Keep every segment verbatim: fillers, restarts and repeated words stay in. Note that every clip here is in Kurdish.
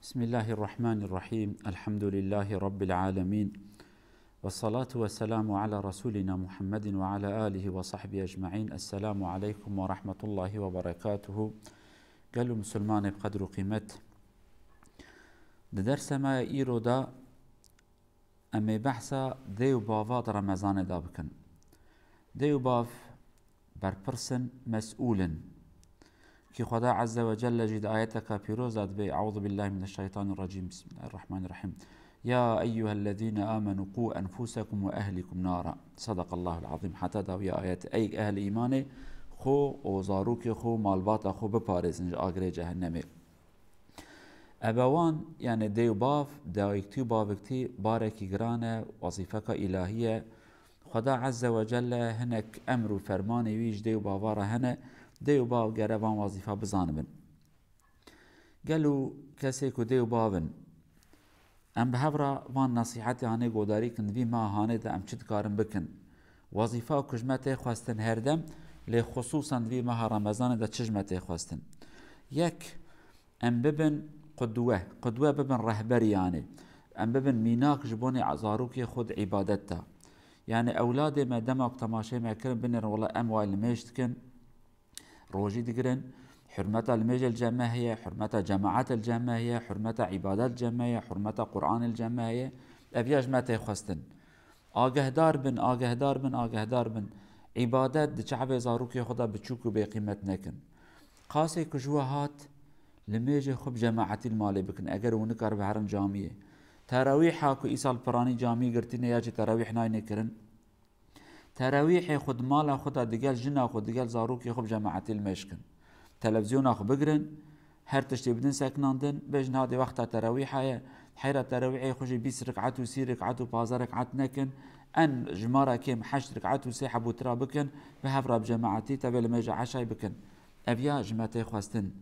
بسم الله الرحمن الرحيم. الحمد لله رب العالمين. والصلاة والسلام على رسولنا محمد وعلى آله وصحبه أجمعين. السلام عليكم ورحمة الله وبركاته. Gelo misilmanê bi qedr û qîmet. Di dersa me ya îro de em ê behsa dê û bava di Remezanê de bikin. Dê û bav berpirs in, mesûl in. Kî Xweda Azze ve Celle jî di ayeteka pîroz de dibê, Eûzu billahi mineşşeytanirracîm. Bismillahirrahmanirrahîm. Ya eyyuhellezîne âmenû qû enfusekum ve ehlikum nara. Sadakallahul azîm. Heta dawiya ayet. Ey ehlê îmanê, xwe û zarokê xwe û malbata xwe biparêzin ji agirê cehennemê. Ebewan, yani dê û bav, dayiktî û baviktî barekî giran e, wezîfeka îlahî ye. Xweda Azze ve Celle hinek emr û fermanê wî ji dê û bava re hene, dê û bav gere van wezîfa bizanibin. Gelo kesê ku dê û bav in, em bi hev re van nesîhetê hanê godarî kin, di vî meha hanê de em çi dikarin bikin? Wezîfa ku ji me tê xwestin her dem, lê xusûsan di vî meha Remezanê de çi ji me tê xwestin? Yek, em bibin qudwe, qudwe bibin rehberî, yanî em bibin mînak ji bonê zarokê xwe di îbadet de. Yanî ewladê me dema ku temaşeyê me kirin, binêrin wela em wayê limêj dikin, rojî digirin, hurmeta limêjê li cem me heye, hurmeta cemaetê li cem me heye, hurmeta îbadet li cem me heye, hurmeta Quranê li cem me heye. Ev ya ji me tê xwestin. Agehdar bin, agehdar bin, agehdar bin. Îbadet di çavê zarokê xwe de biçûk û bêqîmet nekin. Qasê ku ji we hat, limêjê xwe bi cemaetî li malê bikin, eger hûn nikarin biherin camiyê. Terawîha ku îsal piranî camî girtîne ya jî terawîh nayne kirin, terawîhê xwe di mala xwe de digel jina xwe, digel zarokê xwe bi cemaetî limêj kin. Televîzyona xwe bigirin, her tiştê bidin sekinandin, bêjin hadê wexta terawîha ye, heyra terawîhê xwe jî bîst rik'et û sî rik'et û pazdeh rik'et nekin, en jimara kêm heşt rik'et û sê hebûtira bikin, bi hev re bi cemaetî tevê limêja eşayê bikin. Ev ya ji me tê xwestin.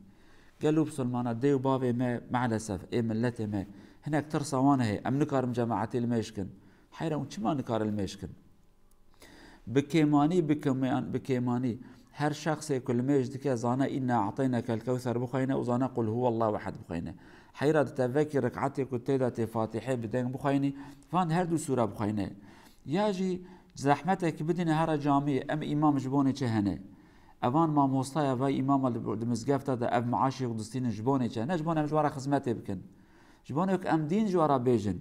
Gelo bisilmana dê û bavê me, maalesef, ê miletê me, hinek tirsa wan heye, em nikarin cemaetî limêj kin. Heyra hûn çima nikarin limêj kin? Bi kêmanî, bi kêman-, bi kêmanî. Her şexsê ku limêj dike, zane "Inna a'teynakel kewser" bixweyne û zane "Qul huwallahu ehad" bixweyne. Heyra di tevekî rik'etê ku tê de tê Fatihê bi deng bixweynî, van her du sûre bixweyne. Ya jî zehmetekî bidîne here camiyê, em îmam ji bonê çi hene? Evan mamostaya ve îmama li, di mizgefta de ev maaşê xwe distînin ji bonê çi? Ne ji bonê em ji we re xizmetê bikin. Ji bonê ku em dîn ji we re bêjin.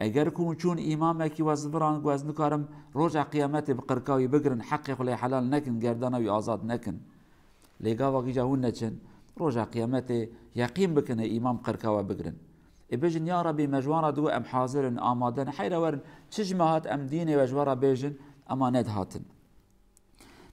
Eger ku hûn çûn îmamekî we ziviran ku ez nikarim roja qiyametê bi qirka wî bigirin, heqê xwe lê helal nekin, gerdana wî azad nekin. Lê gava gîja hûn neçin, roja qiyametê yeqîn bikin ê îmam qirka we bigirin. Ê bêjin, ya Rebî, me ji wan re digot em hazir in, amade in, heyra werin, çi ji me hat em dînê we ji we re bêjin, ema nedihatin.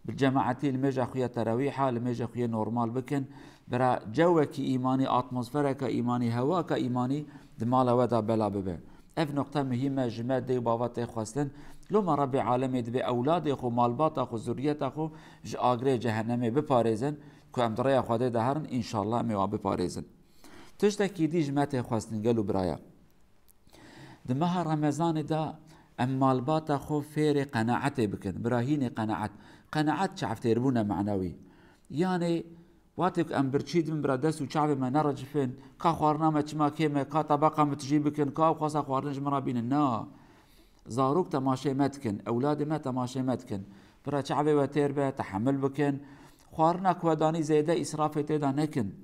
Bi cemaetî limêja xwe ya terawîha, limêja xwe ya normal bikin. Bira cewekî îmanî, atmosfereka îmanî, hewaka îmanî di mala we de bela bibe. Ev noqte muhîm e, ji me dê û bava tê xwestin. Loma Rebbê alemê dibê ewladê xwe, malbata xwe, zuriyeta xwe ji agirê cehennemê biparêzin, ku em di rêya Xwedê de herin, înşallah em ê wa biparêzin. Tiştekî dî ji me tê xwestin, gelo biraya. Di meha Remezanê de em malbata xwe fêrê qenaetê bikin. Bira hînê qenaet. Qenaet çavtêrbûn e manewî. Yanê, watê ku em birçî dibin, bira dest û çavê me nerecifin, ka xwarina me çima kêm e, ka tebeqa me tijî bikin, ka ew xwasa xwarin ji min re bînin. Na. Zarok temaşê me dikin, ewladê me temaşê me dikin. Bira çavê we têr be, tehemil bikin. Xwarina ku we danî zêde îsrafê tê de nekin.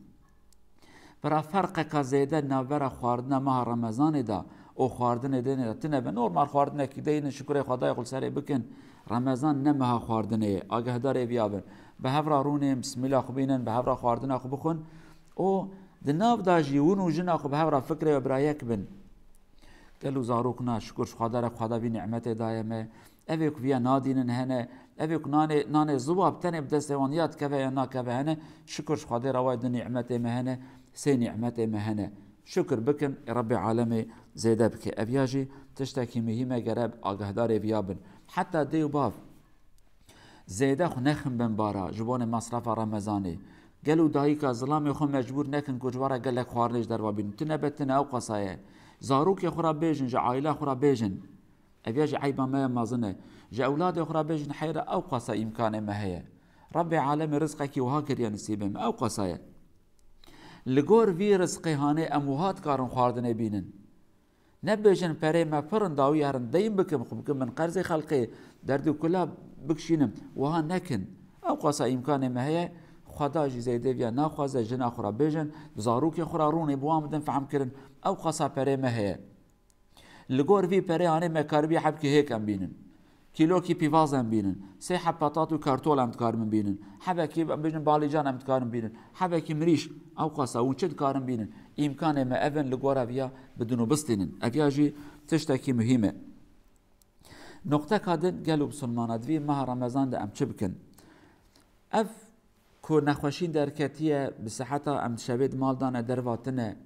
Bira ferqeka zêde navbera xwardina meha Remezanê de û xwardinê dênê de tune be. Normal xwardinekî deynin, şukurê Xwedayê xwe li serê bikin. Remezan ne meha xwardinê ye. Agahdarê viya bin. Bi hev re rûnên, bismîla xwe bînin, bi hev re xwardina xwe bixwin. Û di nav de jî win û jina xwe bi hev re fikrê we bira yek bin. Gelo zarok na, şukur ji Xweda re, Xweda vî nîmetê daye me. Evê ku viya nadînin hene, evê ku nanê, nanê ziwa bi tenê bi destê wan ya dikeve ya nakeve hene, şukur ji Xwedê re, way du nîmetê me hene, sê nîmetê me hene. Şukur bikin, Rebbê alemê zêde bike. Ev ya jî tiştekî muhîm e, gere agahdarê viya bin. Heta dê û bav zêde xwe nexin bin bara ji bonê mesrefa Remezanê. Gelo dayika zilamê xwe mecbûr nekin ku ji we re gelek xwarinê ji derve bînin. Tune be tune, ew qasa ye. Zarokê xwe re bêjin, ji aîla xwe re bêjin. Ev ya jî eyba me ye mezin e. Ji ewladê xwe re bêjin, heyra ew qasa îmkanê me heye. Rebbê alemê rizqekî wiha kiriye nisîbê me. Ew qasa ye. Li gor vî rizqê hanê em wiha dikarin xwarinê bînin. Nebêjin perê me pir in, dawî herin deyin bikim, xwe bikim min qerzê xelkê, derdî kula bikişînim. Wiha nekin. Ew qasa îmkanê me heye, Xweda jî zêdê viya naxwaze, jina xwe re bêjin, bi zarokê xwe re rûnê bi wan bidin fehmkirin. Ew qasa perê me heye. Li gor vî perê hanê me karibî hebkî hêk em bînin. Kîlokî pîvaz em bînin. Sê heb patat û kartol em dikarin bînin. Hebekî em bêjin balîcan em dikarin bînin. Hebekî mirîş. Ew qasa hûn çi dikarin bînin? Îmkanê me ev in, li gora viya bidin û bistînin. Ev ya jî tiştekî muhîm e. Noqteka din, gelo bisilmana, di vî meha Remezan de em çi bikin? Ev ku nexweşîn derketiye, bi seheta em şevê di mal de ne, derva tune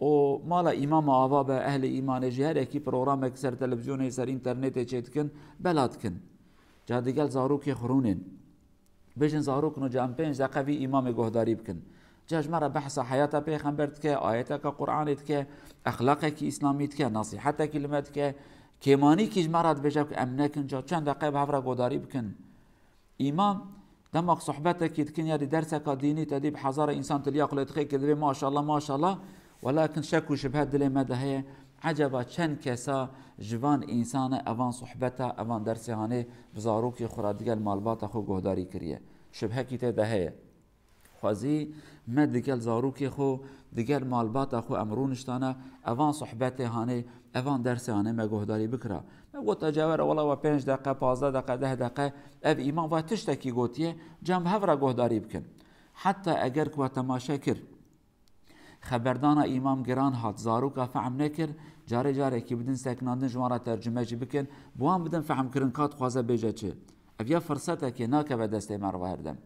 û mala îmama ava be, ehlê îmanê jî her yekî programek ser televîzyonê, ser înternetê çêdikin, bela dikin. Ca digel zarokê xwe rûnên. Bêjin zarok no, ca em pênc deqe vî îmamê guhdarî bikin. Ca ji me re behsa heyata pêxember dike, ayeteke Qur'anê dike, exlaqekî îslamî dike, nesîhetekî li me dike, kêmanîkî ji me re dibêje ku em nekin, ca çend deqe bi hev re guhdarî bikin. Îmam, dema ku sohbetekî dikin ya dî derseka dînî, te dî bi hezara însan tiliya xwe lê dixê, kê dibê maşallah, maşallah, welakin şek û şibhe dilê me de heye, eceba çend kesa ji van însana evan sohbeta, evan dersê hanê bi zarokê xwe re digel malbata xwe guhdarî kiriye? Şibhekî tê de heye. Xwezî me digel zarokê xwe, digel malbata xwe em rûniştana, evan sohbetê hanê, evan dersê hanê me guhdarî bikira. Me gota cewere, wela we pênc deqe, pazdeh deqe, deh deqe, ev îmam ve tiştekî gotiye, cem hev re guhdarî bikin. Heta eger ku we temaşe kir, xeberdana îmam giran hat, zaroka fehm nekir, carê carekî bidin sekinandin, ji wan re tercume jî bikin, bi wan bidin fehmkirin ka dixwaze bêje çi. Ev ya firsetekê nakeve destê me re her dem.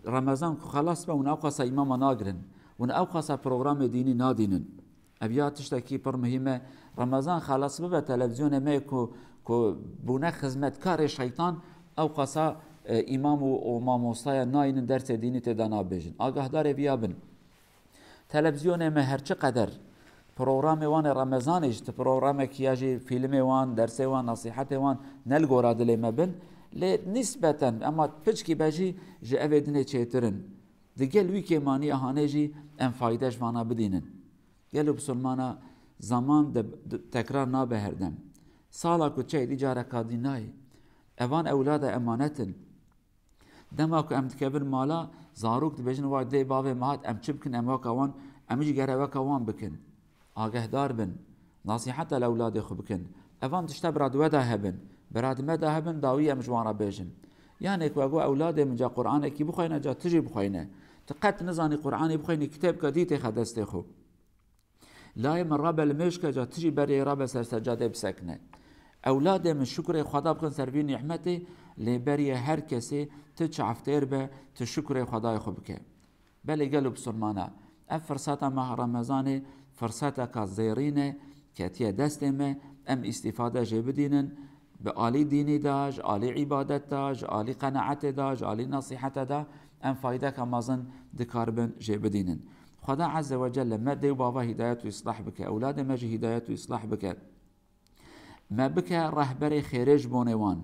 Remezan ku xelas be, hûn ewqasa îmama nagirin, hûn ewqasa programê dînî nadînin. Ev ya tiştekî pir muhîm e. Remezan xelas bibe, televîzyonê me ku, ku bûne xizmetkarê şeytan, ewqasa, e, îmam û, û mamostaya nayînin, dersê dînî tê de nabêjin. Agahdarê viya bin. Televîzyonê me her çi qeder programê wan ê Remezanê jî, ti programekî ya jî fîlmê wan, dersê wan, nesîhetê wan ne li gora dilê me bin, lê nîsbeten, ema piçkî be jî ji evê dinê çêtir in. Digel wî kêmaniya hanê jî em fayde ji vana bidînin. Gelo bisilmana, zaman de, de tekrar nabe her dem. Sala ku çey dî careka dî nayê. Evan ewlada emanet in. Dema ku em dikevin mala, zarok dibêjin, "Vay dê bavê me hat, em çi bikin, em weka wan, em jî gere weka wan bikin." Agehdar bin, nasîheta li ewladê xwe bikin. Evan tişta bira di we de hebin, bira di me de hebin, dawî em ji wan re bêjin. Yanê ku ego ewladê min ca Qur'anekî bixweyne, ca tu jî bixweyne. Tu qet nizanî Qur'anê bixweyne, kitêbke dî têxe destê xwe. Layê min rabe li mêj ke, ca tu jî beriyê rabe ser secadê bisekine. Ewladê min, şukrê Xweda bikin ser vî nîhmetê, lê beriyê her kesê tu çavtêr be, tu şukrê Xwedayê xwe bike. Belê gelo bisilmana, ev firseta meha Remezanê firseteka zêrîn e, ketiye destê me, em îstîfade jê bidînin, bi alî dînî de, ji alî îbadet de, ji alî qenaetê de, ji alî nesîhete de em faydeka mezin dikaribin jê bidînin. Xweda Azze ve Celle me dê û bava hîdayet û îslah bike, ewladê me jî hîdayet û îslah bike. Me bike rehberê xêrê ji bonê wan.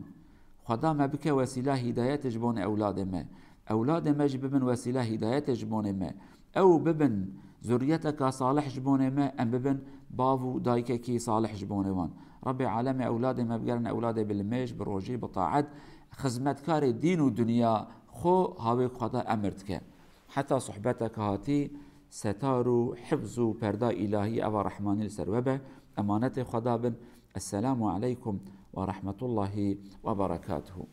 Xweda me bike wesîla hîdayetê ji bonê ewladê me. Ewladê me jî bibin wesîla hîdayetê ji bonê me. Ew bibin zurriyeteka salih ji bonê me, em bibin bav û dayikekî salih ji bonê wan. Rebbê alemê ewladê me bigerin ewladê bi limêj, bi rojî, bi taet, xizmetkarê dîn û dinya xwe hawê ku Xweda emir dike. Heta sohbeteke hatî, setar û hifz û perda îlahî eva rehmanî li ser we be. Emanetê Xweda bin. Esselamu aleykum ve rahmetullahi ve berekatuhu.